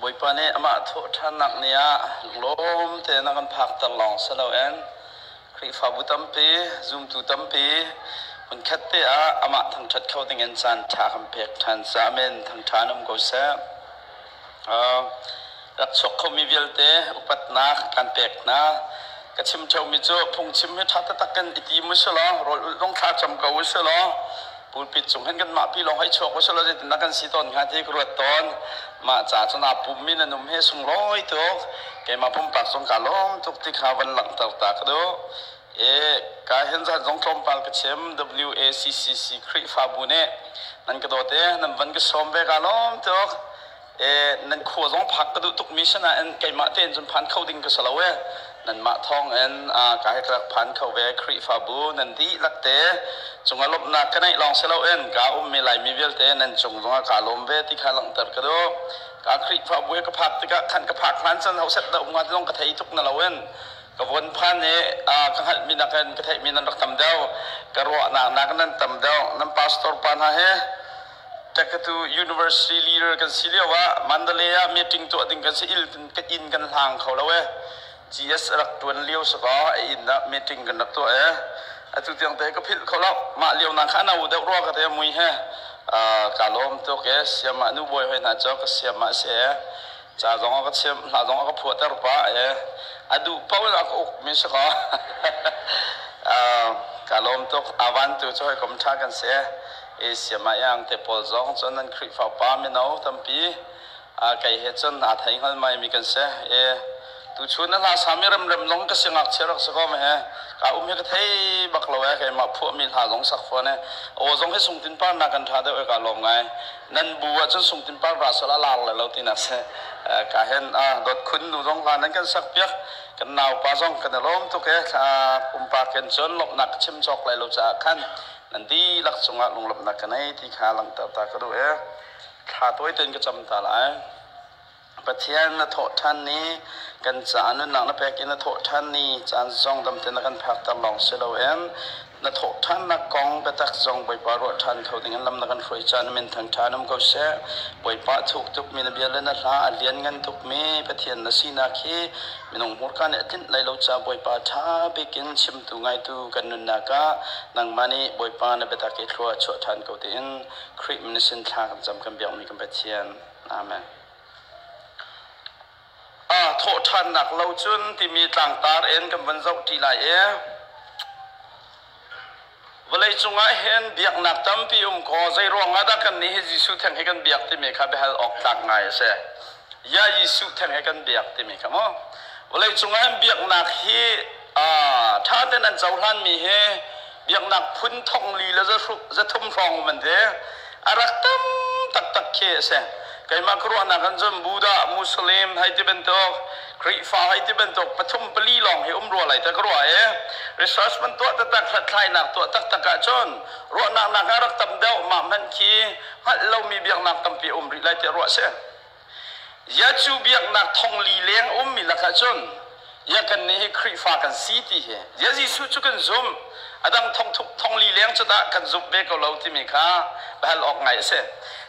Bawipa nih amah thawhṭhannak ni ah lunglawm tein a kan phakter lawng si loin Khrihfabu tampi, zumtu tampi hmunkhat te ah amah thangṭhat kho dingin caan ṭha kan pek ṭhan caah amen thangṭha in um ko seh. Rak chuak khomi vialte upatnak kan pek hna. Ka chim ṭheumi cu phungchim hi ṭha taktak in i tim usih law rawl ulh zong thlacam ko usih law pulpit cung hin kanmah pi lawng hei chuak usih law zeitindah kan si tawn hnga ti ka ruat tawn. Mah ca cun aa pummi nan um hi sunglawi tuk. Keimah pumpak zong kaa lawm tuk ti kha van langhter ta ka duh. E ka hin zan zong tlawmpal ka chim WACCC Khrihfabu nih nan ka dawt i nan van ka sawm ve kaa lawm tuk. Nan khua zong phak ka duh tukmi si nain keimah tein cun phan kho ding ka si lo e. Nanmah thawng in ka he ka rak phan kho ve. Khrihfabu nan dihlak te cungah lawmhnak ka neih lawng si loin ka ummi Laimi vialte nan cung zongah kaa lawm ve ti kha langhter ka duh. Ka Khrihfabu he ka phak tikah khan ka phak hlan cun hoset dah um hnga ti zong ka thei tuk na loin ka von phan i ka hngalhmi nakin ka theihmi nan rak tam deuh. Ka ruahnak nakin nan tam deuh. Nan pastor pa hna he Takatu University leader kan si lio ah Mandalay ah meeting tuah ding kan si il ka inn kan hlang kho lo e. GS rak tuan lio si kaw a inn ah meeting kan rak tuah e. Atu tiang te ka philh kho lo. Mah lio na kha no deuh rua ka te mui he. Ka lawm tuk e. Siamah nu bawi hoi hna cu ka siamah si e. Ca zong a ka chimh, hla zong a ka phuahter pah e. A duh paoh in a ka uk mi si kaw. Ka lawm tuk. Avan tu cu hawikom ṭha kan si e. Asia Mayang te pawl zong cun nan Khrihfa upa mino tampi kei he cun aa thei hngal mai mi kan si. E tuchun na hla sami remrem zong ka si ngakchia rak si ko me he ka um hi ka thei bak lo e keimah phuahmi hla zong sak fawn e aw zong hi sungtin par na kan tha deuh e ka lawm ngai nan bu ah cun sungtin par ra sal a lar le lo ti na si ka hen dot khun nu zong hla nan kan sak piak kan naupa zong kan i lawm tuk e pumpak in cun lawmhnak ka chim cawk lai lo caah khan Nan dihlak cungah lunglawmhnak ka nei ti kha langhter ta ka duh i thla tawi tein ka cam ta lai. Pathian na thawh ṭhan ni, kan caah nunnak na pek i na thawh ṭhan ni caan zong dam tein na kan phakter lawng si loin na thawh ṭhannak kong biatak zong Bawipa ruah ṭhan kho dingin lam na kan hruai caan na min thangṭha um ko seh. Bawipa thuk tukmi na bia le na hla a lianngan tukmi Pathian na sinak hi minung hmurka nih a tlinh lai lo caah Bawipa ṭha bik in chimtu ngaitu kan nunnak ah nangmah nih Bawipa na biatak i thlua chuah ṭhan ko tiin Khrih min sin thla kan cam kan biakmi kan Pathian. Amen. A thawhṭhannak lo cun timi tlangtar in kan van zoh ṭi lai i Vawleicung ah hin biaknak tampi um kaw zeiruang ah dah kannih hi Jesuh theng hi kan biak timi kha biahal awk tlak ngai a si. Ya Jesuh theng hi kan biak timi kha mu. Vawleicung ah hin biaknak hi ṭha tein an cohlanmi hi biaknak phun thong li le zathum hrawng um an ti. A rak tam taktak khi a si. Keimah ka ruahnak ah cun Buddha, Muslim hei ti bantuk, Khrihfa hei ti bantuk pathum pali lawng hi um rua lai ta ka ruah i research man tuah taktak hlathlainak tuah taktak ahcun ruahnak nak ah rak tam deuh mah hmanh khi hngalh lomi biaknak tampi a um rih lai tiah ruah a si. Ya cu biaknak thong li leng a ummi lakah cun ya kan nih hi Khrihfa kan si ti hi ya Jesuh cu kan zumh a dang thong thong li leng cu tah kan zumh ve ko lo timi kha hal awk ngai a si.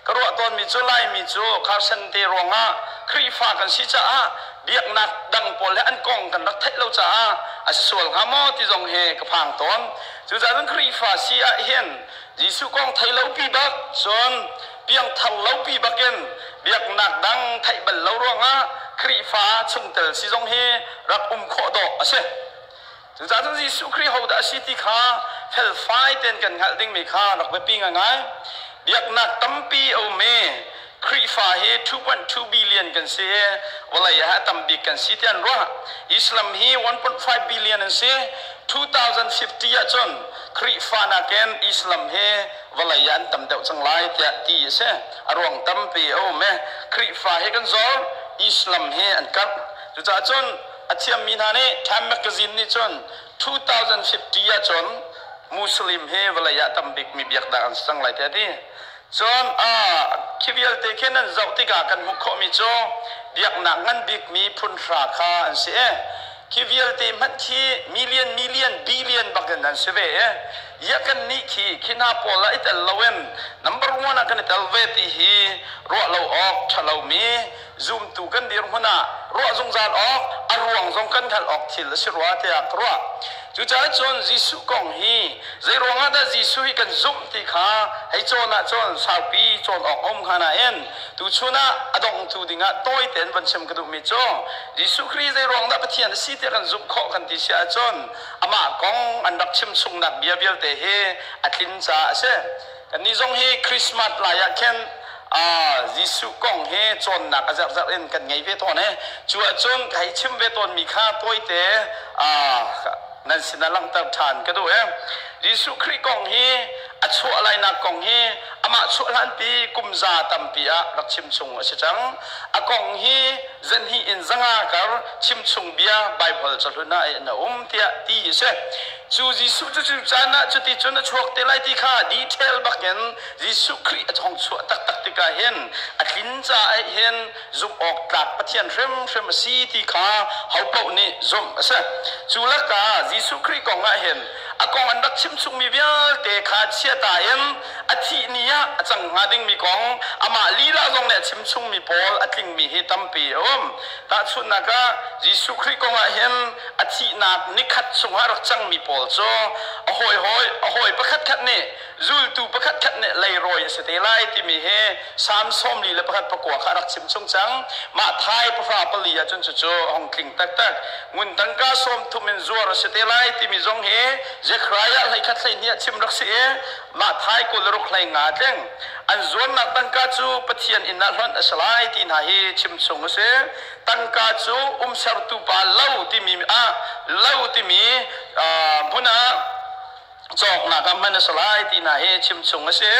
Ka ruah tawnmi cu Laimi cu Carson te ruangah Khrihfa kan si caah biaknak dang pawl he an kong kan rak theih lo caah a si sual hnga maw ti zong hi ka phang tawn. Cucaah cun Khrihfa si ah hin Jesuh kong thei lo pi bak cun piangthar lo pi bakin biaknak dang theih bal lo ruangah Khrihfa chungtel si zong hi rak um khawh dawh a si. Cucaah cun Jesuh Khrih hodah a si ti kha felfai tein kan hngalh dingmi kha rak biapi ngaingai. Biaknak tampi a um i Khrihfa hi 2.2 billion kan si i vawlei ah a tam bik kan si tiah an ruah. Islam hi 1.5 billion an si. 2050 ahcun Khrihfa nakin Islam hi vawlei ah an tam deuh cang lai tiah ti a si. A ruang tampi a um i Khrihfa hi kan zor, Islam hi an karh. Cucaah cun a thiammi hna nih Time Magazine nih cun 2050 ahcun Muslim hi vawlei ah tam bikmi biaknak an si cang lai tiah a ti. Cun khi vialte khi nan zoh tikah kan hmuh khawhmi cu biaknak ngan bikmi phun hra kha an si i khi vialte hmanh khi million million billion bakin an si ve i ya kan nih khi khi hna pawl ah i tel loin number one ah kan i tel ve ti hi ruah lo awk ṭha lomi. Zumtu kan dirhmun ah ruah zungzal awk, a ruang zong kan hngalh awk thil a si rua tiah ka ruah. Cucaah cun Jesuh kong hi zei ruangah dah Jesuh hi kan zumh ti kha hei cawn ahcun saupi cawn awk a um hnga nain tuchun ah a dongtu dingah tawi tein von chim ka duhmi cu Jesuh Khrih zei ruang dah Pathian a si tiah kan zumh khawh kan ti si ahcun amah kong an rak chim chungnak bia vialte hi a tlin caah a si. Kannih zong hi Christmas lai ah khin Jesuh kong hi cawnnak a zerhzerh in kan ngei ve tawn i cu ahcun ka hei chim ve tawnmi kha tawite nan sinah langhter ṭhan ka duh i Jesuh Khrih kong hi a chuah lainak kong hi amah chuah hlanpi kum za tampi ah rak chim chung a si cang. A kong hi zanhnih in zanga kar chimchung bia Baibal cahlun ah in a um tiah ti a si. Cu Jesuh cu cu caan ah cuti cun a chuak te lai ti kha detail bakin Jesuh Khrih a hong chuah taktak tikah hin a tlin caah hin zumh awk tlak Pathian hrimhrim a si ti kha hopaoh nih zumh a si. Cu lakah Jesuh Khrih kong ah hin a kong an rak chimchungmi vialte kha chiata in a thih ni ah a cang hnga dingmi kong amah lila zong nih a chimchungmi pawl a tlingmi hi tampi a um. Tahchunhnak ah Jesuh Khrih kong ah hin a thihnak nikhat chungah rak cangmi pawl cu a hawi hawi a hawi pakhatkhat nih zultu pakhatkhat nih leirawi a si te lai timi hi Salm 41 pakua kha a rak chim chung cang. Mah thai 14 ah cun cucu a hung tling taktak. Ngun tangka 30 in zuar a si te lai timi zong hi Zekhariah 11 12 ah chim rak si i mah thai 26 hlei nga tling. An zuarnak tangka cu Pathian inn ah hlonh a si lai ti hna hi chim chung a si. Tangka cu umsertu pa lo timi ah lo timi hmun ah cawknak ah hman a si lai ti hna hi chim chung a si.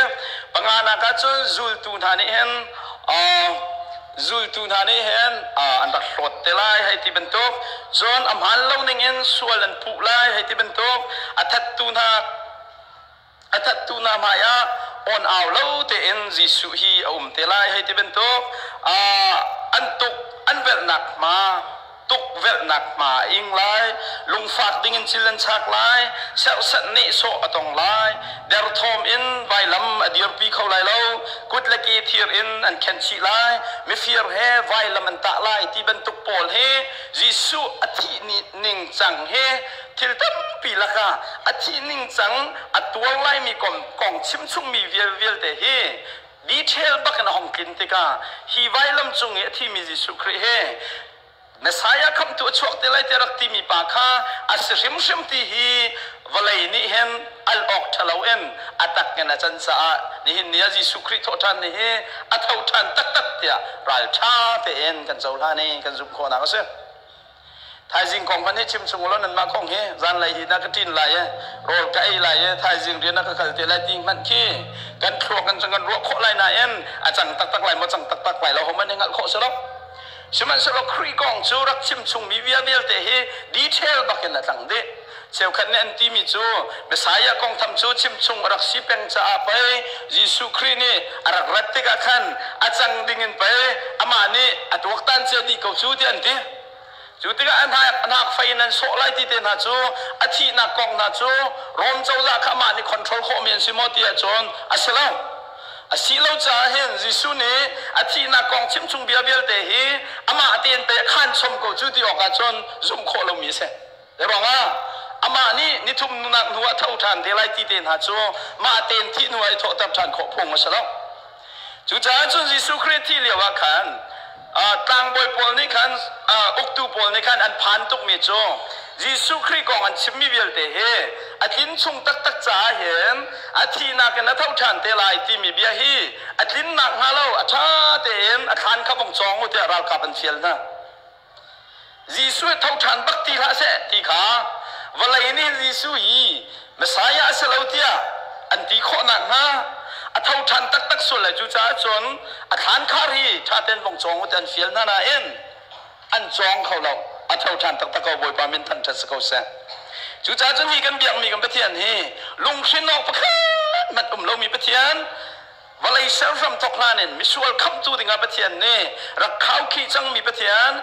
Panganak ah cun zultu hna nih hin zultu hna nih hin an rak hlawt te lai hei ti bantuk cun a hmaan lo ning in sual an puh lai hei ti bantuk a thattu hna a thattu hna hmai ah awn au lo tein Jesuh hi a um te lai hei ti bantuk an tuk an velhnak hma tukvelhnak hma a ing lai, lungfak dingin cil an chak lai, serhsat nehsawh a tong lai, derthawm in vailam a dirpi kho lai lo, kut le ke thir in an khenh chih lai, mifir he vailam an tah lai ti bantuk pawl hi Jesuh a thih ning cang hi thil tampi lakah a thih ning cang a tuar laimi kong chimchungmi vialte hi detail bak in a hong tlin tikah hi vailam cung i a thimi Jesuh Khrih hi Messiah khamhtu a chuak te lai tiah rak timi pa kha a si hrimhrim ti hi vawlei nih hin al awk ṭhalo in a tak in a can caah nihin ni ah Jesuh Khrih thawhṭhan ni hi a tho ṭhan taktak tiah ralṭha tein kan cohlan i kan zumh khawhnak a si. Thaizing kong hmanh hi chim chung ulaw nanmah kong hi zanlei hi na ka ṭin lai i rawl ka ei lai i thaizing rian ah ka kal te lai ti hmanh khi kan thluak in cun kan ruah khawh lai nain a cang taktak lai maw cang taktak lai lo hohmanh nih hngalh khawh si lo. Sihmanhsehlaw Khrih kong cu rak chim chungmi bia vialte hi detail bak in a tlang dih. Cheukhat nih an timi cu Messiah kong tham cu chimchung a rak si peng caah pei Jesuh Khrih nih a rak rat tikah khan a cang ding in pei amah nih a tuaktan cia dih ko cu tiah an ti. Cu tikah a hnak fei in an sawh lai ti te hna cu a thihnak kong hna cu Rom cozah kha amah nih control khawhmi an si maw ti ahcun a si lo. A si lo caah hin Jesuh nih a thihnak kong chimchung bia vialte hi amah tein pei a khaan chom ko cu ti awk ahcun zumh khawh lomi a si. Ruangah amah nih nithum nunak hnu ah tho ṭhan te lai ti te hna cu mah tein thih hnu ah i thawhter ṭhan khawh phung a si lo. Cucaah cun Jesuh Khrih thih lio ah khan tlangbawi pawl nih khan uktu pawl nih khan an phan tukmi cu Jesuh Khrih kong an chimmi vialte hi a tlin chung taktak caah hin a thihnak in a tho ṭhan te lai timi bia hi a tlinnak hnga lo a ṭha tein a thlan kha vung cawng u tiah ralkap an fial hna. Jesuh tho ṭhan bak ti hlah seh ti kha vawlei nih Jesuh hi Messiah a si lo tiah an ti khawh nakhnga a tho ṭhan taktak sual lai. Cucaah cun a thlan khar hi ṭha tein vong cawng u ti an fial hna nain an cawng kho lo. A tho ṭhan taktak ko. Bawipa min thangṭhat si ko seh. Cucaah cun hi kan biakmi kan Pathian hi lunghrin awk pakhat hmanh um lomi Pathian, Vawlei ser hramthawk hlan in misual khamhtu dingah Pathian nih rak khaukhih cangmi Pathian.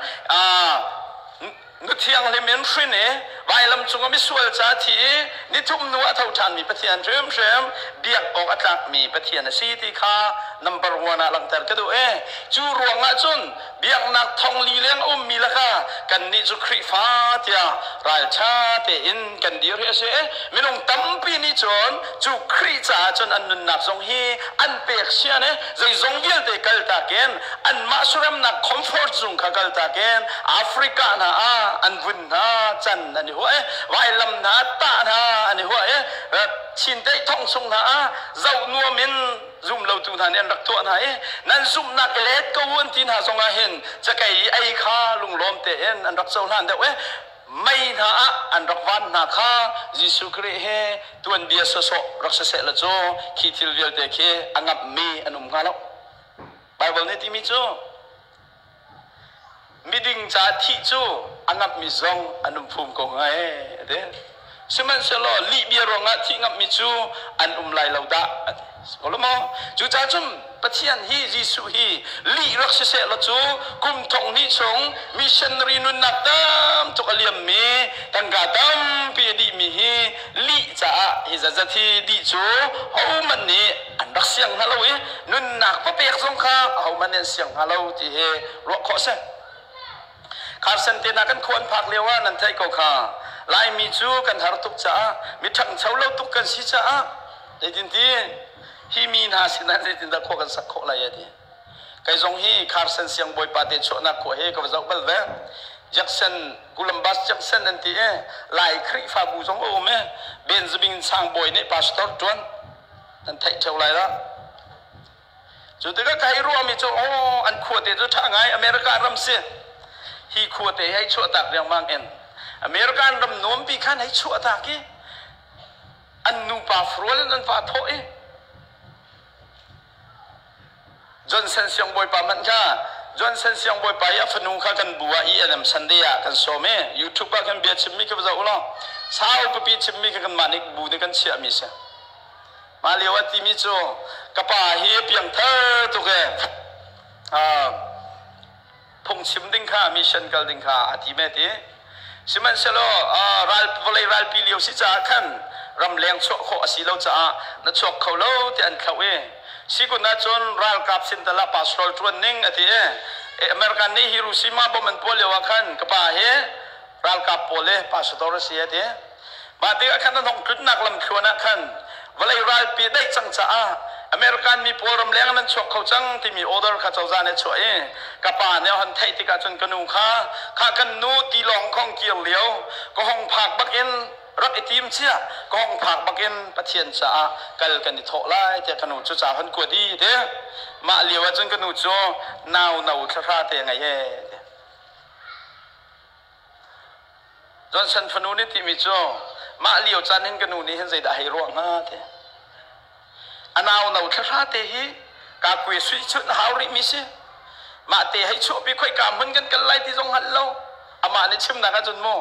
Nu thianghlim in hrin i vailam cung ah misual ca thi i nithum hnu ah a tho ṭhanmi Pathian hrimhrim biak awk a tlakmi Pathian a si ti kha number one ah langhter ka duh i cu ruangah cun biaknak thong li leng a ummi lakah kannih cu Khrihfa tiah ralṭha tein kan dir hi a si i minung tampi nih cun cu Khrih caah cun an nunnak zong hi an pek sian i zeizong vialte kaltak in anmah suremnak comfort zung kha kaltak in Africa hna ah an vun hna can an i huah i vailam hna tah hna an i huah i chindeih thong chung hna ah zoh nuam in zum lotu hna nih an rak tuah hna i nan zumhnak i let ko u an ti hna zongah hin cakei i ei kha lunglawm tein an rak cohlan deuh i mei hna ah an rak van hna kha Jesuh Khrih he tuanbia sawsawh rak siseh la cu khi thil vialte khi a ngamhmi an um hnga lo. Baibal nih timi cu miding ca thih cu a ngamhmi zong an um phum ko hnga ee a ti. Sihmanhsehlaw lihbia ruangah thih ngamhmi cu an um lai lo dah a ti. Si ko lo maw? Cucaah cun Pathian hi Jesuh hi lih rak siseh law cu kum thong hnih chung missionary nunnak tam tuk a liammi tangka tampi a dihmi hi lih caah hi zatzat hi dih cu hohmanh nih an rak siang hna lo i nunnak va pek zong kha ahohmanh nih an siang hnga lo ti hi ruah khawh a si. Carson te hna kan khua an phak lio ah nan theih ko kha. Laimi cu kan har tuk caah mi ṭhangcho lo tuk kan si caah zeitinti hi mi hna sinah zeitindah khua kan sak khawh lai a ti. Kei zong hi Carson siangbawipa te chuahnak khua hi ka va zoh bal ve. Jackson Columbus Jackson an ti i Lai Khrihfabu zong a um i Benjamin Sangbawi nih pastor ṭuan nan theih ṭheo lai lo. Cu tikah ka hei ruahmi cu aw an khuate cu ṭha ngai America ram si hi khuate hi hei chuahtak riangmang in American ram nuampi khan hei chuahtak i an nupa furual in an va thawh i Johnson siangbawipa hmanh kha Johnson siangbawipa i a fanu kha kan bu ah ENM Sunday ah kan sawm i YouTube ah khan bia chimmi kha va zoh u law sau pipi chimmi kha kanmah nih bu nih kan chiahmi si. Mah lio a timi cu ka pa hi piangthar tuk e phungchim ding kha mission kal ding kha a ti me ti. Sihmanhsehlaw ral vawlei ralpi lio si caah khan ramleng chuah khawh a si lo caah na chuak kho lo ti an thlauh i sikun ahcun ralkap sin tal ah pastor ṭuan ning a ti i American nih Hiroshima bomb an puah lio ah khan ka pa hi ralkap pawl i pastor a si a ti. Mah tikah khan an hong tlunnak lamthluan ah khan vawlei ralpi a daih cang caah American mi pawl ramleng nan chuak kho cang timi order kha cozah nih a chuah i ka pa nih a hon theih tikah cun ka nu kha kha kan nu tilawng khong kir lio ka hong phak bakin rak i tim cia ka hong phak bakin Pathian caah kal kan i thawh lai tiah ka nu cu ca hon kuat i ti mah lio ah cun ka nu cu nau no thlahra te ngei he Johnson fanu nih timi cu mah lio caan hin ka nu nih hin zeidah hei ruah hnga ti. A nau no thlahra te hi ka kue sui chun hau rih mi si. Mah te hei chuahpi khoi ka hmun kan kal lai ti zong hngal lo. Amah nih chimnak ahcun mu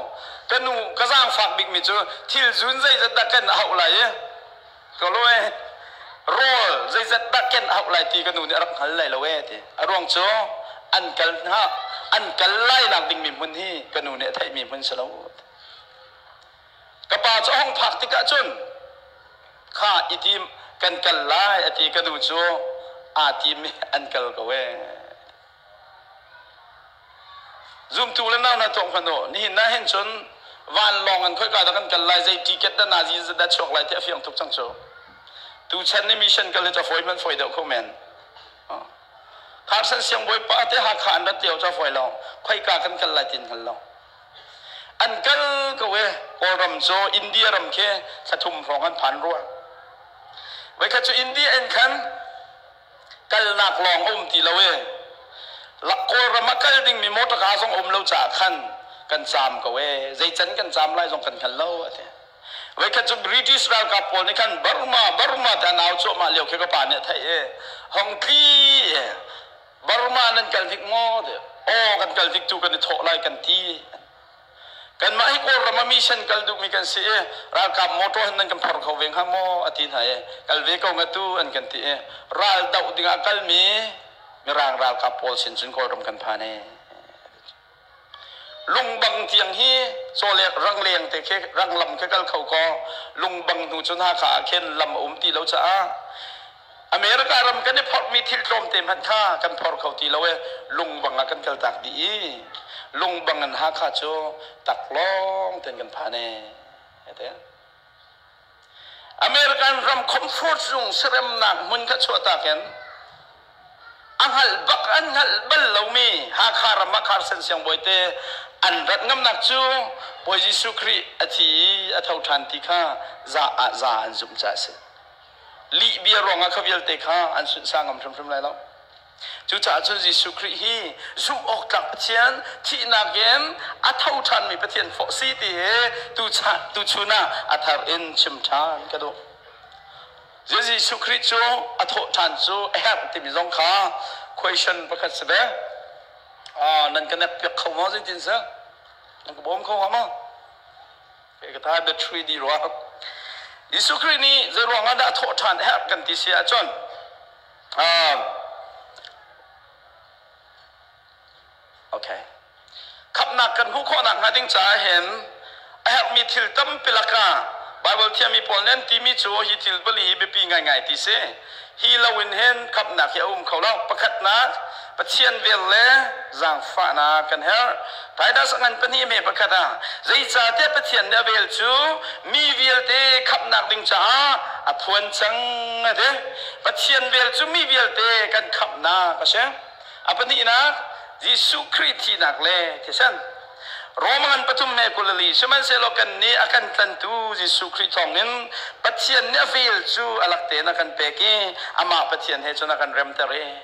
ka nu ka zaangfak bik mi cu thil zun zeizat dah kan hauh lai i Ko e rawl zeizat dah ken a hauh lai ti ka nu nih a rak hngal lai lo e ti. A ruang cu an kal hna an kal lai nak dingmi hmun hi ka nu nih a theihmi hmun si lo. Ka pa cu a hung phak tikah cun kha i tim kan kal lai a ti ka nu cu aa tim i an kal ko e. Zumtu le nau hna tuak hmanh u, nihin ah hin cun vanlawng in khoika dah kan kal lai, zei ticket dah nazi in dah chuak lai ti a fiang tuk cang cu. Tuchan ni mission kal hi cu a fawi hmanh fawi deuh kho men. Carson siangbawipa te Hakha an rat lio cu a fawi lo. Khoika kan kal lai ti an hngal lo. An kal ko e, Kawlram cu India ram khi thla thum hrawng an phan rua. Voikhat cu India in khan kalnak lawng a um ti lo i Kawlram ah kal dingmi motorka zong a um lo caah khan kan caam ko ee zei can kan caam lai zong kan hngal lo a ti. Voikhat cu British ralkap pawl nih khan Burma Burma ti an au cuahmah lio khi ka pa nih a theih i hong tli Burma nan kal hnik maw ti aw kan kal hnik tu kan i thawh lai kan ti Kanmah hi Kawlram ah mission kal duhmi kan si i ralkap motor hin nan kan phor kho ve hnga maw a ti hna i kal ve ko nga tu an kan ti i ral doh dingah kalmi Mirang ralkap pawl sin cun Kawlram kan phan i. Lungbang tiang hi cawlek rangleng te khi ranglam khi kal kho kaw lungbang hnu cun Hakha ah khin lam a um ti lo caah America ram kan i phorhmi thil tlawmte hmanh kha kan phor kho ti lo i lungbang ah kan kaltak dih i lungbang in Hakha cu taklawng tein kan phan ee. American ram comfort zung seremnak hmun kha chuahtak in a hngalh bak an hngalh bal lomi Hakha ram ah Carson siangbawi te an rat ngamnak cu Bawi Jesuh Khrih a thi i a tho ṭhan ti kha za ah za an zumh caah a si. Lih bia ruangah kha vialte kha an sunhsa ngam hrimhrim lai lo. Cucaah cun Jesuh Khrih hi zumh awk tlak Pathian, thihnak in a tho ṭhanmi Pathian fawh si ti hi tuchun ah a thar in chim ṭhan ka duh. Jesuh Khrih cu a thawh ṭhan cu a herh timi zong kha question pakhat si ve. Nan ka nek piak kho maw zeitin seh? Nan ka bawm kho hnga maw? Ka ta battery di rua. Jesuh Khrih nih zei ruang ah dah a thawh ṭhan a herh kan ti si ahcun okay. Khamhnak kan hmuh khawhnak hnga ding caah hin a herhmi thil tampi lakah Baibal thiammi pawl nih an timi cu hi thil pali hi biapi ngaingai ti si. Hi loin hin khamhnak hi a um kho lo. Pakhatnak, Pathian vel le zaangfahnak kan herh. Titus a ngan pahnih me pakhat ah zeicahtiah Pathian nih a vel cu mi vialte khamhnak ding caah a phuan cang a ti. Pathian vel cu mi vialte kan khamhnak a si. A pahnihnak, Jesuh Khrih thihnak le thisen. Rom ngan pathum he 24 sihmanhsehlaw kannih a kan tlantu Jesuh Khrih thawngin Pathian nih a vel cu a lak tein a kan pek i amah Pathian he cun a kan remter i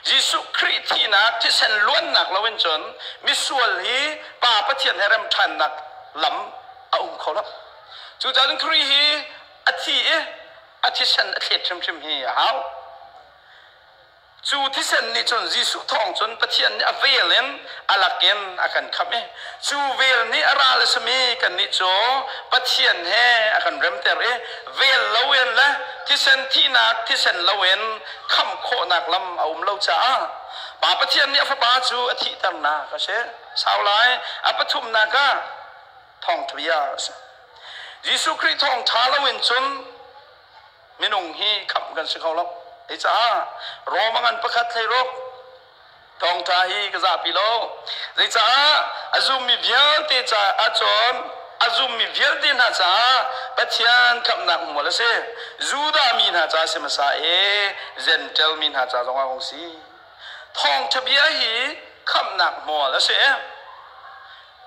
Jesuh Khrih thihnak thisen luannak loin cun misual hi Pa Pathian he rem ṭhannak lam a um kho lo. Cucaah Khrih hi a thi i a thisen a thlet hrimhrim hi a hau. Cu thisen nih cun Jesuh thawng cun Pathian nih a vel in a lak in a kan khamh i cu vel nih a ral a simi kannih cu Pathian he a kan remter i vel loin le thisen thihnak thisen loin khamh khawhnak lam a um lo caah Pa Pathian nih a Fapa cu a thihternak a si. Sau lai a pathumnak ah thawngṭha bia a si. Jesuh Khrih thawngṭha loin cun minung hi khamh kan si kho lo. Hi caah Rom a ngan pakhat thleiruk thawngṭha hi ka zahpi lo. Zeicaah a zummi vialte caah cun a zummi vialte hna caah Pathian khamhnak hmual a si. Judah mi hna ca si hmasa i Jentail mi hna ca zongah hung si. Thawngṭha bia hi khamhnak hmual a si.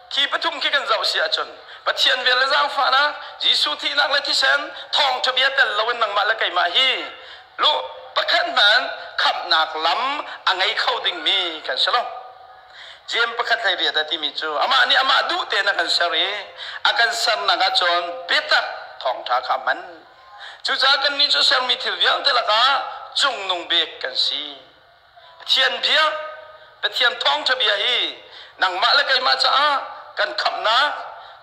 Khi pathum khi kan zoh si ahcun Pathian vel le zaangfahnak, Jesuh thihnak le thisen, thawngṭha bia tel loin nangmah le keimah hi lu pakhat hmanh khamhnak lam a ngei kho dingmi kan si lo. Jeim pakhat hlei riat a timi cu amah nih amah duh tein a kan ser i a kan sernak ahcun biatak thawngṭha kha a hman. Cucaah kannih cu sermi thil vialte lakah cungnung bik kan si. Pathian bia, Pathian thawngṭha bia hi nangmah le keimah caah kan khamhnak,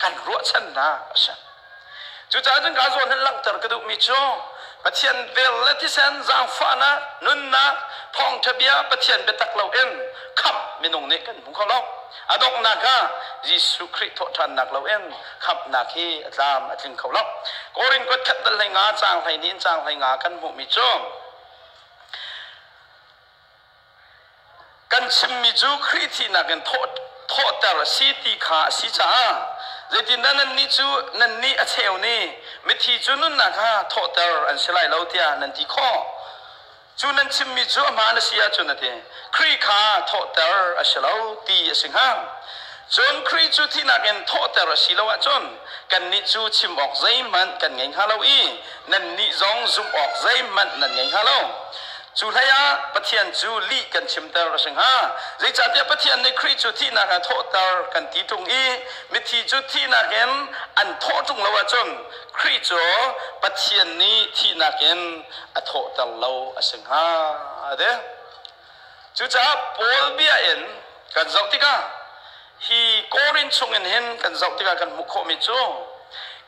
kan ruahchannak a si. Cucaah cun ka zawn hin langhter ka duhmi cu Pathian vel le thisen zaangfahnak, nunnak, thawngṭha bia Pathian biatak loin khamh minung nih kan hmu kho lo. A donghnak ah Jesuh Khrih thawhṭhannak loin khamhnak hi a tlam a tling kho lo. Korin kuat khat dal hlei nga caang 12 in caang 15 kan hmuhmi cu Kan chimmi cu Khrih thihnak in thawhter a si ti kha a si caah zeitindah nannih cu nannih a cheu nih mithi cu nunnak kha thawhter an si lai lo tiah nan ti khawh? Cu nan chimmi cu a hmaan a si ahcun a ti. Khrih kha thawhter a si lo ti a si hnga. Cun Khrih cu thihnak in thawhter a si lo ahcun kannih cu chim awk zeihmanh kan ngei hnga lo i nannih zong zumh awk zeihmanh nan ngei hnga lo. Cu hleiah Pathian cu lih kan chimter a si hnga. Zeicahtiah Pathian nih Khrih cu thihnak ah thawhter kan ti ṭung i mithi cu thihnak in an thawh ṭung lo ahcun Khrih cu Pathian nih thihnak in a thawhter lo a si hnga. A ti. Cucaah Paul bia in kan zoh tikah hi Korin chungin hin kan zoh tikah kan hmuh khawhmi cu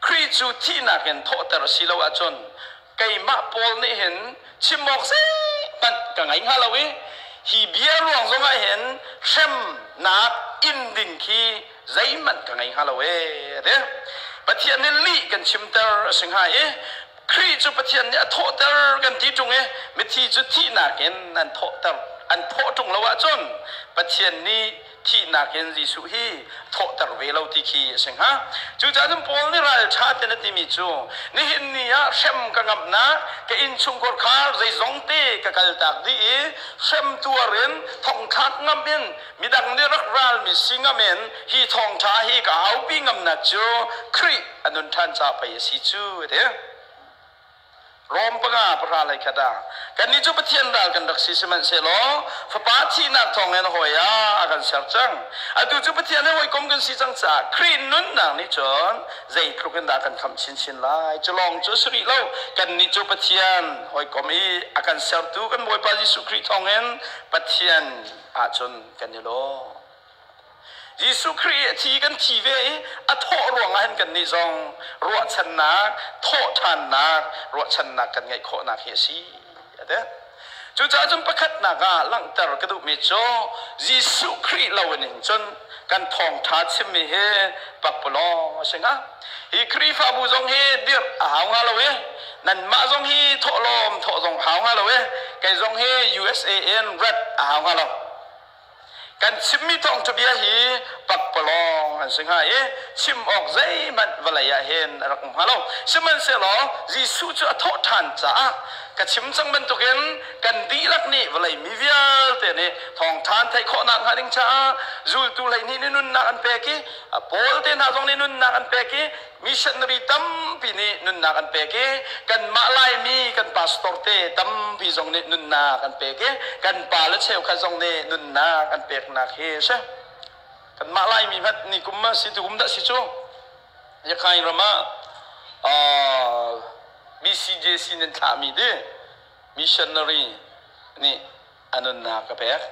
Khrih cu thihnak in thawhter a si lo ahcun keimah Paul nih hin chim awk zeihmanh ka ngei hnga lo i hi bia ruang zongah hin hremnak in ding khi Zeihmanh ka ngei hnga lo ee ti. Pathian nih lih kan chimter a si hnga i Khrih cu Pathian nih a thawhter kan ti ṭung i mithi cu thihnak in an thawhter an thawh ṭung lo ahcun Pathian nih thihnak in Jesuh hi thawhter ve lo ti khi a si hnga. Cucaah cun Paul nih ralṭha ten a timi cu nihin ni ah hrem ka ngamhnak ka innchungkhar khar zeizong te ka kaltak dih i hrem tuar in thongthlak ngam in midang nih rak ralmi si ngam in hi thawngṭha hi ka aupi ngamnak cu Khrih a nun ṭhan ca pei a si cu a ti. Rom panga pahra lei khat ah kannih cu Pathian ral kan rak si sihmanhsehlaw Fapa thihnak thawngin hawi ah a kan ser cang. Atu cu Pathian he hawikom kan si cang caah Khrih nunnak nih cun zeitluk in dah kan khamh chinchin lai. Cu lawng cu a si rih lo. Kannih cu Pathian hawikom i a kan sertu kan Bawipa Jesuh Khrih thawngin Pathian ahcun kan i lawm. Jesuh Khrih i a thi kan thi ve i a thawh ruangah hin kannih zong ruahchannak, thawhṭhannak, ruahchannak kan ngeih khawhnak hi a si. A ti. Cucaah cun pakhatnak ah langhter ka duhmi cu Jesuh Khrih lo in hin cun kan thawngṭha chimmi hi pakpalawng a si hnga. Hi Khrihfabu zong hi dirh a hau hnga lo i nanmah zong hi thawhlawm thawh zong hau hnga lo i kei zong hi USA in rat a hau hnga lo. Kan chimmi thawngṭhabia hi pakpalawng an si hnga i chim awk zeihmanh vawlei ah hin a rak um hnga lo. Sihmanhsehlaw Jesuh cu a thawh ṭhan caah ka chim cang bantukin kan dihlak nih vawlei mi vialte nih thawngṭha an theih khawhnak hnga ding caah zultu 12 nih nunnak an pek i Paul te hna zong nih nunnak an pek i missionary tampi nih nunnak an pek i kanmah Laimi kan pastor te tampi zong nih nunnak an pek i kan pa le cheukhat zong nih nunnak an peknak hi a si. Kanmah Laimi hmanh ni kum ma si tu kum dah si cu Yakhain ram ah BCJC nan thlahmi di missionary nih a nunnak a pek.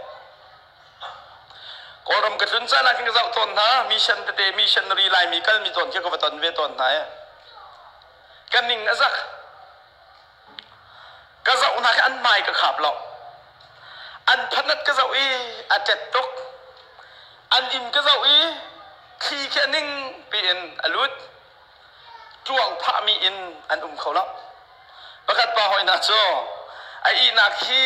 Kawlram ka tlun caan ah khin ka zoh tawn hna mission tete missionary Laimi kalmi tawn khi ka va ton ve tawn hna i ka ning a zak. Ka zoh hna khi an hmai ka khap lo. An phanat ka zoh i a tet tuk. An inn ka zoh i thli khi a ning piin a lut. Ṭuang phahmi in an um kho lo. Pakhat pa hawi hna cu a ihnak hi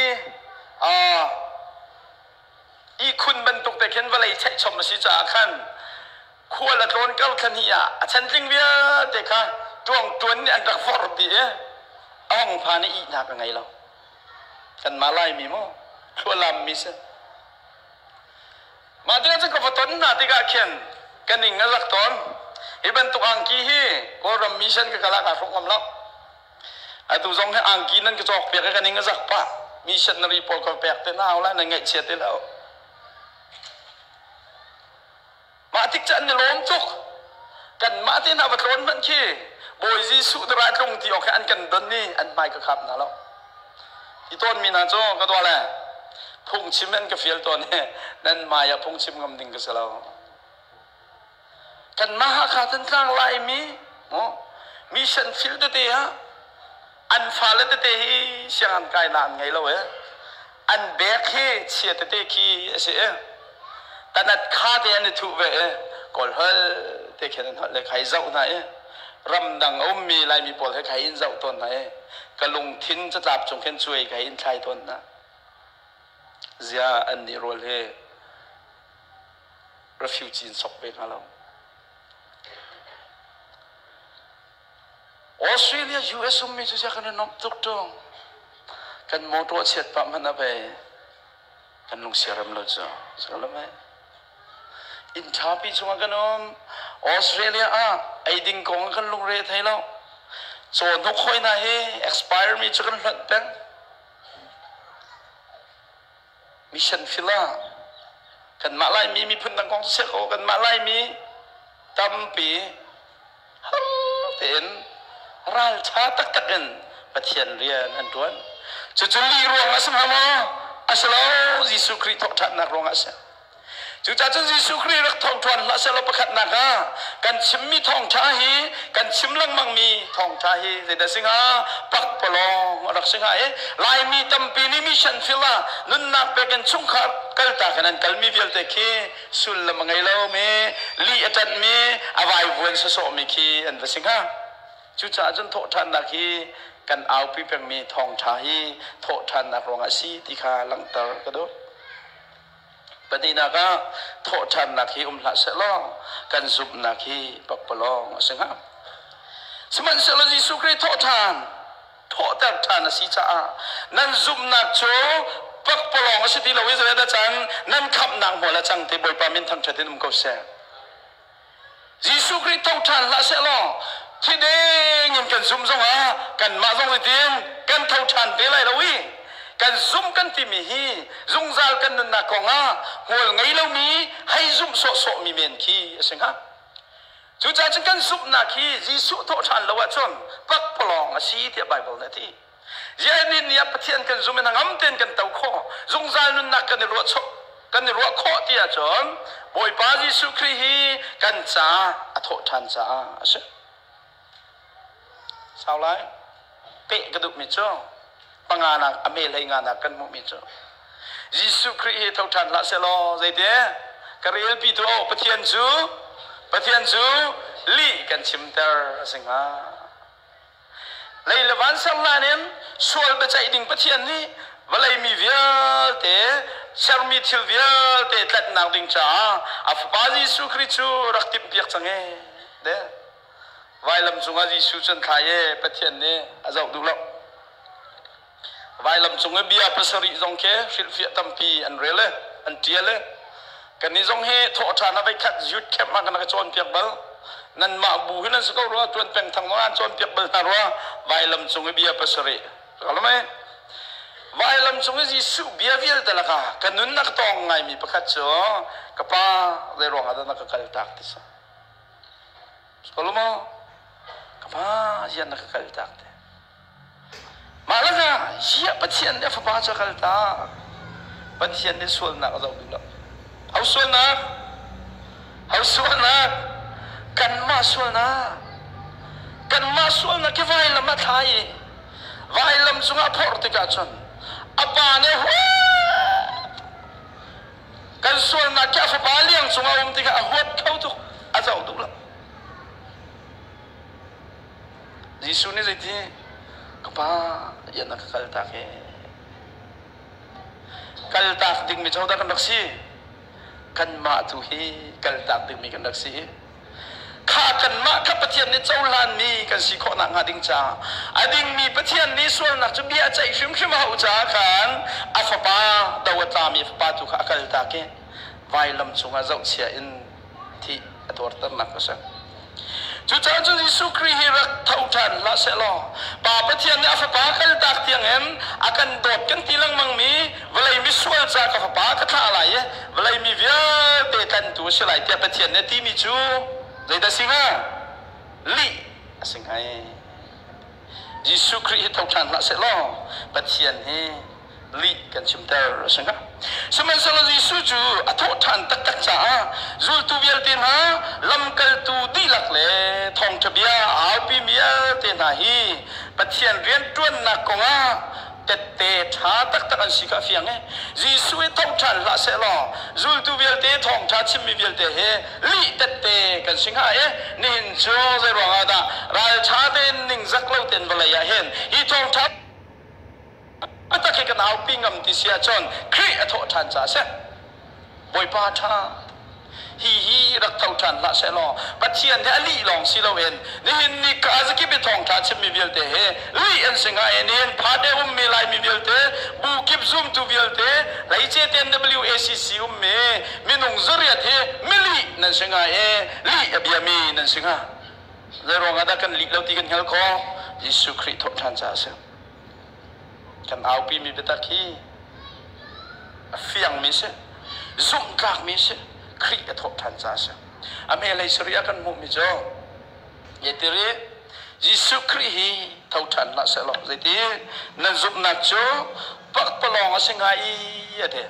ihkhun bantuk te khin vawlei cheihchom a si caah khan khual a tlawn kar thla hnih ah a chantling vialte kha ṭuang ṭuan nih an rak vorh dih i a hong phan i ihnak a ngei lo. Kanmah Laimi maw thlualammi si. Mah tikah cun ka va ton hna tikah khin ka ning a zak tawn. Hi bantuk angki hi Kawlram mission ka kal ah kaa hruk ngam lo. Atu zong hi angki nan ka cawk piak i ka ning a zak pah. Missionary pawl ka pek te hna hau lai nan ngaihchia ti lo. Mah tik cu an i lawm tuk. Kanmah te hna va tlawn hmanh khi Bawi Jesuh dara tlung ti awk hi an kan don i an hmai ka khap hna lo. Hi tawnmi hna cu ka dua le phungchim an ka fial tawn i nan hmai ah phungchim ngam ding ka si lo. Kanmah Hakha Thantlang Laimi mission field tete ah an fale tete hi sianginn kainak an ngei lo e. An bek hi chia tete khi a si i tanat kha te an i thuh ve i kawl hol te khin an holh le khai zoh hna i ramdang a ummi Laimi pawl he khai in zoh tawn hna i ka lungthin catlap cung khin cuai kai in thlai tawn hna. Zia an nih rual hi refugee in sok ve hna lo. Australia US ummi cu kan i nuamh tuk ṭung. Kan motor a chiat pah hmanh ah pei kan lungsiarem lo cu. Inn ṭhapi chungah kan um. Australia ah eiding kong ah kan lungre a thei lo. Cawhnuk hawi hna hi expire mi cu kan hlonh peng. Mission field ah kanmah Laimi miphun dang kong seh kaw kanmah Laimi tampi har tein ralṭha taktak in Pathian rian an ṭuan. Cucu lih ruang a si hnga maw? A si lo. Jesuh Khrih thawhṭhannak ruangah a si. Cucaah cun Jesuh Khrih rak thawngṭuan hlah sehlaw pakhatnak ah kan chimmi thawngṭha hi kan chim lengmangmi thawngṭha hi zeidah si hnga? Pakpalawng a rak si hnga i Laimi tampi nih mission field ah nunnak pek in chungkhar kaltak in an kalmi vialte khi sullam a ngei lomi, lih a ṭanhmi, a vaivuan sawsawhmi khi an va si hnga. Cucaah cun thawhṭhannak hi kan aupi pengmi thawngṭha hi thawhṭhannak ruangah a si ti kha langhter ka duh. Pahnihnak ah thawhṭhannak hi um hlah sehlaw kan zumhnak hi pakpalawng a si hnga. Sihmanhsehlaw Jesuh Khrih thawhṭhan, thawhter ṭhan a si caah nan zumhnak cu pakpalawng a si ti lo i zeidah can nan khamhnak hmual a cang ti Bawipa min thangṭhat in um ko seh. Jesuh Khrih tho ṭhan hlah sehlaw thi deng in kan zumh zongah kanmah zong zeitin kan tho ṭhan te lai lo i kan zumh kan timi hi zungzal kan nunnak kongah hmual ngei lomi hei zumh sawhsawhmi men khi a si hnga. Cucaah cun kan zumhnak hi Jesuh thawhṭhan lo ahcun pakpalawng a si tiah Baibal nih a ti. Ziah ni ah Pathian kan zum in hnangam tein kan to khawh, zungzal nunnak kan i ruah kan i ruah khawh ti ahcun Bawipa Jesuh Khrih hi kan caah a thawh ṭhan caah a si. Sau lai peh ka duhmi cu panganak a me hlei nganak kan hmuhmi cu Jesuh Khrih hi tho ṭhan hlah sehlaw zeiti ka relpi tu oh Pathian cu Pathian cu lih kan chimter a si hnga. Lei le van ser hlan in sual biaceih ding Pathian nih vawlei mi vialte sermi thil vialte tlanhnak ding caah a Fapa Jesuh Khrih cu rak timhpiak cang ee. De. Vailam cungah Jesuh cu an thlai ee Pathian nih a zoh duh lo. Vailam cung i bia pasarih zong khi hrilhfiah tampi an rel i an ṭial i kannih zong hi thawhṭhan ah voikhat youth camp ah kan rak i cawnpiak bal. Nanmah bu hi nan si ko rua, ṭuan peng thang zong an cawnpiak bal hna rua. Vailam cung i bia pasarih. Kalmai. Vailam cung i Jesuh bia vialte lakah ka nun a ka tawng ngaimi pakhat cu ka pa zei ruangah dah na ka kaltak ti si. Solomo, ka pa zian na ka kaltak te. Mah lakah ziah Pathian nih a fapa cu a kaltak? Pathian nih sualnak a zoh duh lo. Ho sualnak? Ho sualnak? Kanmah sualnak. Kanmah sualnak hi vailam ah thla i vailam cungah phorh tikah cun a pa nih kan sualnak khi a fapa liang cungah a um tikah a huat kho tuk a zoh duh lo. Jesuh nih zeiti ka pa ian na ka kaltak ee kaltak dingmi cu hodah kan rak si kanmah tu hi kaltak dingmi kan rak si kha kanmah kha Pathian nih cohlanmi kan si khawh nakhnga ding caah a dingmi Pathian nih sualnak cu bia a ceih hrimhrim a hauh caah khan a fapa do a tlami fapa tu kha a kaltak i vailam cungah zohchia in thih a tuarternak a si. Cucaah cun Jesuh Khrih hi rak tho ṭhan hlah sehlaw Pa Pathian nih a Fapa kaltak tiangin a kan dawt kan ti lengmangmi vawlei misual ca ka Fapa ka thlah lai i vawlei mi vialte tlantu a si lai tiah Pathian nih a timi cu zeidah a si hnga? Lih a si hnga i Jesuh Khrih hi tho ṭhan hlah sehlaw Pathian hi lih kan chimter a si hnga. Sihmanhsehlaw Jesuh cu a thawhṭhan taktak caah zultu vialte hna, lamkaltu dihlak le thawngṭha bia a aupi vialte hna hi Pathian rianṭuannak kongah tette ṭha taktak an si kha a fiang i Jesuh i thawhṭhan hlah sehlaw zultu vialte thawngṭha chimmi vialte hi lih tette kan si hnga i nihin cu zei ruangah dah ralṭha tein ningzak lo tein vawlei ah hin hi thawngṭha Biatak hi kan aupi ngam ti si ahcun Khrih a thawh ṭhan caah a si. Bawipa ṭha. Hi hi rak tho ṭhan hlah sehlaw Pathian hi a lih lawng si loin nihin ni ka zakip i thawngṭha chimmi vialte hi lih an si hnga i nihin phate ummi Laimi vialte, bu kip zumtu vialte, hleice ten WACC ummi minung zariat hi milih nan si hnga i lih a biami nan si hnga. Zeiruang ah dah kan lih lo ti kan hngalh khawh? Jesuh Khrih thawh ṭhan caah a si. Kan aupimi biatak hi a fiangmi si, zumhtlakmi si, Khrih a thawh ṭhan caah a si. A hmelei sarih ah kan hmuhmi cu Yetiri Jesuh Khrih hi tho ṭhan hlah sehlaw zeiti nan zumhnak cu pakpalawng a si hnga i a ti.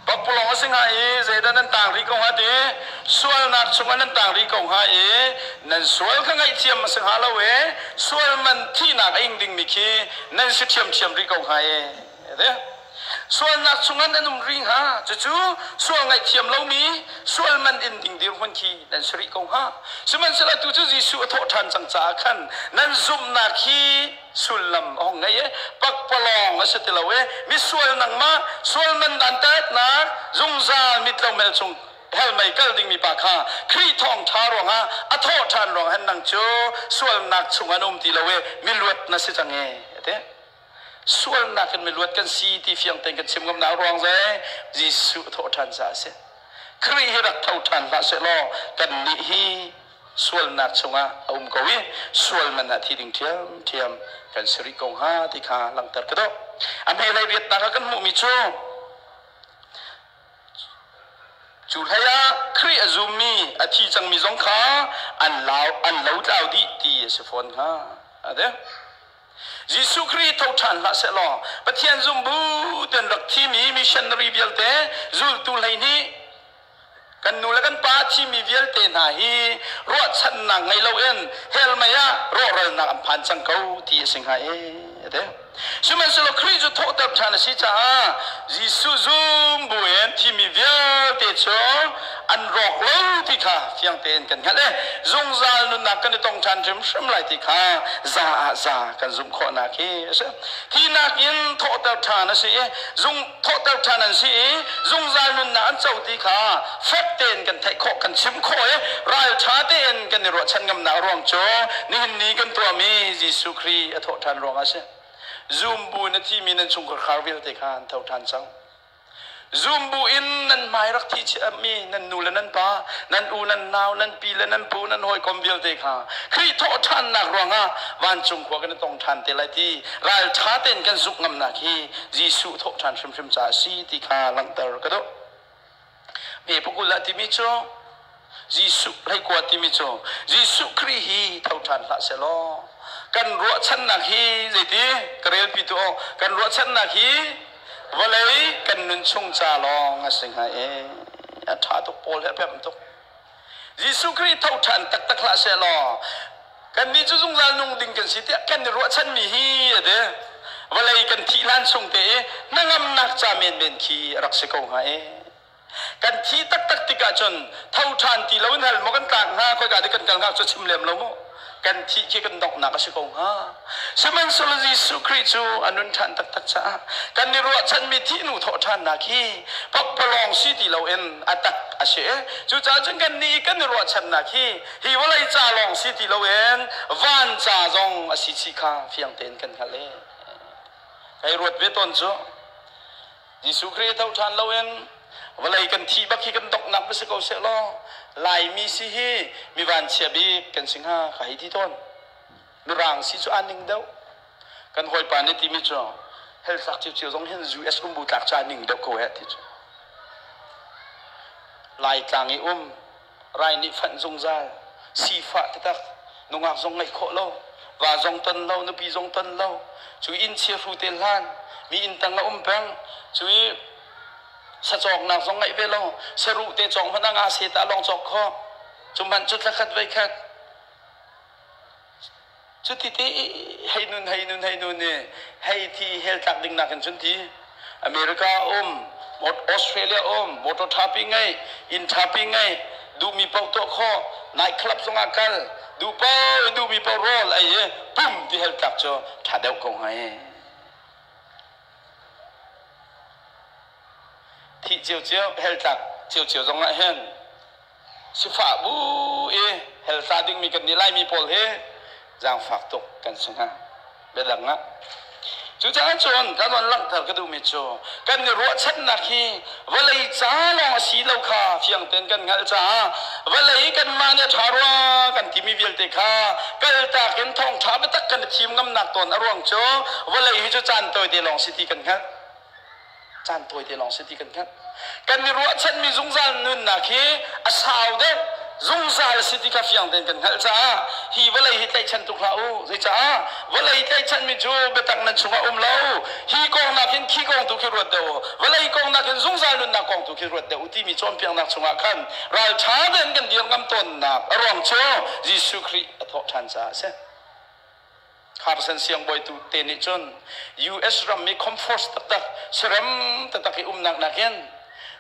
Pakpalawng a si hnga i zeidah nan tang rih ko hnga ti? Sualnak chungah nan tang rih ko hnga i nan sual kha ngaihthiam a si hnga lo i sual man thihnak a ing dingmi khi nan si ṭhiamṭhiam rih ko hnga i. Sualnak chungah nan um rih hnga. Cucu sual ngaihthiam lomi sual man in ding dirhmun khi nan si rih ko hnga. Sihmanhsehlaw tu cu Jesuh a thawh ṭhan cang caah khan nan zumhnak hi sullam a hung ngei i pakpalawng a si ti lo i misual nangmah sual man dantatnak zungzal mitlomel chung hell mei kal dingmi pa kha Khrih thawngṭha ruangah a thawh ṭhan ruang han nang cu sualnak chung an um ti lo i miluat na si cang e a ti. Sualnak in miluat kan si ti fiang tein kan chim ngamnak ruang zei Jesuh a thawh ṭhan caah a si. Khrih hi rak tho ṭhan hlah sehlaw kannih hi sualnak chungah a um ko i sual man ah thi ding ṭhiamṭhiam kan si rih ko hnga ti kha langhter ka duh. A hmeilei riatnak ah kan hmuhmi cu cu hlei ah Khrih a zummi a thi cangmi zong kha an lau an lotlau dih ti a si fawn hnga. A ti. Jesuh Khrih tho ṭhan hlah sehlaw Pathian zumbu ten rak thimi missionary vialte zultu 12 kan nu le kan pa thimi vialte hna hi ruahchannak ngei loin hell mei ah rawhralnak an phan cang ko ti a si hnga e a ti. Sihmanhsehlaw Khrih cu thawhter ṭhan a si caah Jesuh zum buin thimi vialte cu an rawk lo ti kha fiang tein kan hngalh i zungzal nunnak kan i tong ṭhan hrimhrim lai ti kha za ah za kan zumh khawhnak hi a si. Thihnak in thawhter ṭhan a si i zung thawhter ṭhan an si i zungzal nunnak an co ti kha fek tein kan theih khawh kan chim khawh i ralṭha tein kan i ruahchan ngamnak ruang cu nihin ni kan tuahmi Jesuh Khrih a thawh ṭhan ruangah a si. Zum bu in a thimi nan chungkhar vialte kha an tho ṭhan cang. Zum bu in nan hmai rak thi chiami nan nu le nan pa, nan u nan nau, nan pi le nan pu, nan hawikom vialte kha Khrih thawh ṭhannak ruangah vancung khua kan i tong ṭhan te lai ti ralṭha tein kan zumh ngamnak hi Jesuh thawh ṭhan hrimhrim caah a si ti kha langhter ka duh. Hme pakul ah timi cu Jesuh hleikua timi cu Jesuh Khrih hi tho ṭhan hlah sehlaw kan ruahchannak hi zeiti ka relpi tu aw kan ruahchannak hi vawlei kan nun chung ca lawng a si hnga e a ṭha tuk pawl he a pem tuk Jesuh Khrih tho ṭhan taktak hlah sehlaw kannih cu zungzal nung ding kan si tiah kan i ruahchanmi hi a ti vawlei kan thih hlan chung te i hnangamnak ca menmen khi a rak si ko hnga e kan thi taktak tikah cun tho ṭhan ti lo in hal maw kan tlak hnga khoika dik kan kal hnga cu chim lem lo mu kan thih khi kan donghnak a si ko hnga sihmanhsehlaw Jesuh Khrih cu a nun ṭhan taktak caah kan i ruahchanmi thihnu thawh ṭhannak hi pakpalawng si ti loin a tak a si cucaah cun kannih kan i ruahchannak hi hi vawlei ca lawng si ti loin van ca zong a si chih kha fiang tein kan hngalh e kai ruat ve tawn cu Jesuh Khrih tho ṭhan loin vawlei kan thih bak hi kan donghnak va si ko sehlaw Laimi si hi mi vanchia bik kan si hnga ka hei ti tawn. Mirang si cu aa ning deuh. Kan hawipa nih timi cu hell tlak ciocio zong hin US um bu tlak cu aa ning deuh ko eh ti cu. Laitlang i um rai nih fanh zungzal sifah taktak nungak zong ngeih khawh lo va zong ton lo nupi zong ton lo cu inn chiahru te hlan mi inn tang a um peng cu i sacawknak zong ngeih ve lo saruh te cawk hmanh ah nga se ta lawng cawk khawh cu hmanh cu thlakhat voi khat Cuti te hei nun hei nun hei nun i hei thi hell tlak ding nakin cun ti America um Australia um motor ṭhapi ngei inn ṭhapi ngei duhmi paoh tuah khawh night club zongah kal duh paoh i duhmi paoh rawl ei i pum ti hell tlak cu ṭha deuh ko hnga e. Thih ciocio hell tlak ciocio zongah hin Sifah bu i hell tla dingmi kan nih Laimi pawl hi zaangfak tuk kan si hna. Biadang ah. Cucaah cun kan von langhter ka duhmi cu kan i ruahchannak hi vawlei ca lawng a si lo kha fiang tein kan hngalh caah vawlei kanmah nih a ṭha rua kan timi vialte kha kaltak in thawngṭha biatak kan i thim ngamnak tawn a ruang cu vawlei hi cu caan tawite lawng si ti kan hngalh. Caan tawite lawng si ti kan hngalh. Kan i ruahchanmi zungzal nunnak hi a sau deuh. Zungzal si ti kha fiang tein kan hngalh caah hi vawlei hi tlaihchan tuk hlah u. Zeicah? Vawlei tlaihchanmi cu biatak nan chungah um lo. Hi kong nakin khi kong tu khi ruat deuh u. Vawlei kong nakin zungzal nunnak kong tu khi ruat deuh u timi cawnpiaknak chungah khan ralṭha tein kan dir ngam tawnnak a ruang cu Jesuh Khrih a thawh ṭhan caah a si. Carson siangbawi tu te nih cun US ram i comfort taktak serem taktak i umnak nakin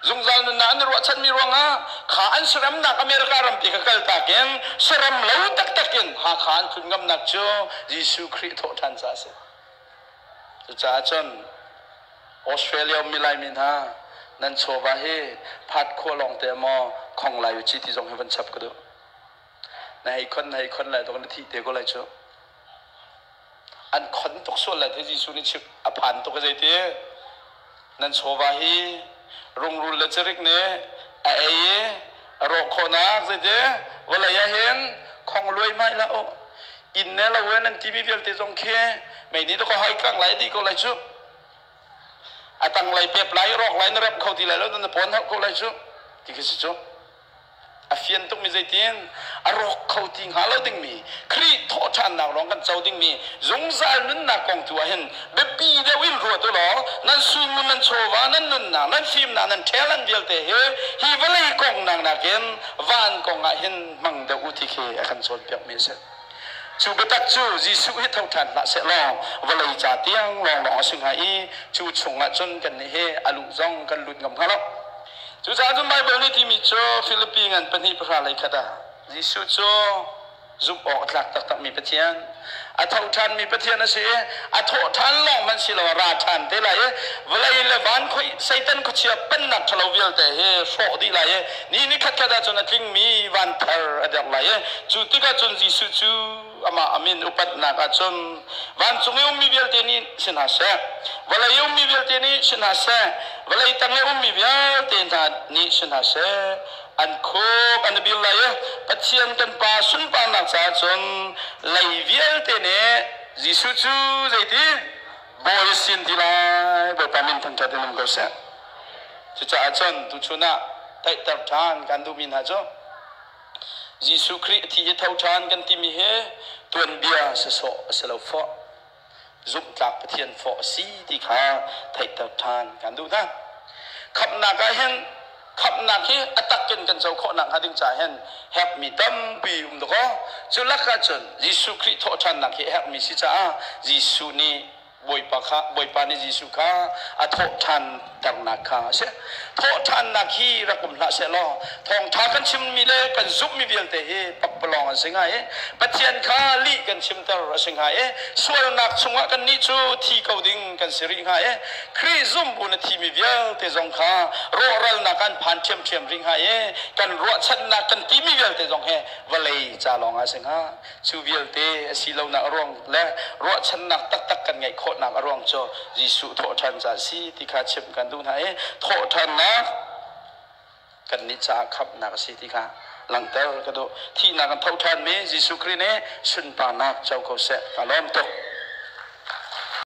zungzal nunnak an i ruahchanmi ruangah kha an seremnak America rampi kha kaltak in serem lo taktak in Hakha an tlun ngamnak cu Jesuh Khrih thawhṭhan caah a si. Cucaah cun Australia ummi Laimi hna nan chawva hi phat khua lawng te maw khong lai u ci ti zong hi van chap ka duh. Na hei khon na hei khon lai tuk na thih te ko lai cu. An khon tuk sual lai te Jesuh nih chim a phan tuk zeiti nan chawva hi rungrul le cirik nih a ei i a rawh khawhnak zeiti vawlei ah hin khong luai mai la u inn ne lo e nan timi vialte zong khi mei nih ka hoi kang lai dih ko lai cu a tanglei pep lai rawk lai na rep kho ti lai lo na pawn hauh ko lai cu ti khi si cu. A fian tukmi zeitin a rawk kho ti hnga lo dingmi Khrih thawhṭhannak lawng kan co dingmi zungzal nunnak kong tu ah hin biapi deuh in ruat u law nan sungmun nan chawva nan nunnak nan fimnak nan ṭhelan vialte hi hi vawlei kong nak nakin van kong ah hin hmang deuh u ti khi a kan cawnpiakmi a si. Cu biatak cu Jesuh hi tho ṭhan hlah sehlaw vawlei ca tiang lawnglawng a si hnga i cu chungah cun kannih hi a luh zong kan lut ngam hnga lo. Cucaah cun Baibal nih timi cu Filipi ngan pahnih pahra lei khat ah Jesuh cu zumh awk a tlak taktakmi Pathian, a tho ṭhanmi Pathian a si i a thawh ṭhan lawng hmanh si lo a ra ṭhan te lai i vawlei le van khoi Satan khuachia pennak ṭhalo vialte hi hrawh dih lai i ni ni khatkhat ahcun a tlingmi van thar a derh lai i cu tikah cun Jesuh cu amah a min upatnak ahcun vancung i ummi vialte nih si hna seh, vawlei i ummi vialte nih si hna seh, vawlei tang i ummi vialte hna nih si hna seh, an khuk an i bil lai i Pathian kan Pa sunparnak caah cun lei vialte nih Jesuh cu zeiti Bawi sin ti lai Bawipa min thangṭhat in um ko seh. Cucaah cun tuchun ah theihter ṭhan kan duhmi hna cu Jesuh Khrih a thi i tho ṭhan kan timi hi tuanbia sawsawh a si lo fawh. Zumhtlak Pathian fawh a si ti kha theihter ṭhan kan duh hna. Khamhnak ah hin khamhnak hi a tak in kan co khawh nakhnga ding caah hin herhmi tampi um dakaw. Cu lakah cun Jesuh Khrih thawhṭhannak hi a herhmi si caah Jesuh nih Bawipa kha Bawipa nih Jesuh kha a thawhṭhan ternak kha a si. Thawhṭhannak hi rak um hlah sehlaw thawngṭha kan chimmi le kan zumhmi vialte hi pakpalawng an si hnga i Pathian kha lih kan chimter a si hnga i sualnak chungah kannih cu thi ko ding kan si rih hnga i Khrih zumh bu na thimi vialte zong kha rawhralnak an phan ṭhiamṭhiam rih hnga i kan ruahchannak kan timi vialte zong hi vawlei ca lawng ah a si hnga. Cu vialte a si lonak a ruang le ruahchannak taktak kan ngeih khawhnak a ruang cu Jesuh thawhṭhan ca a si ti kha chimh kan duh hna i thawhṭhannak kannih caah khamhnak a si ti kha langhter ka duh. Thihnak in tho ṭhanmi Jesuh Khrih nih sunparnak co ko seh. Ka lawm tuk.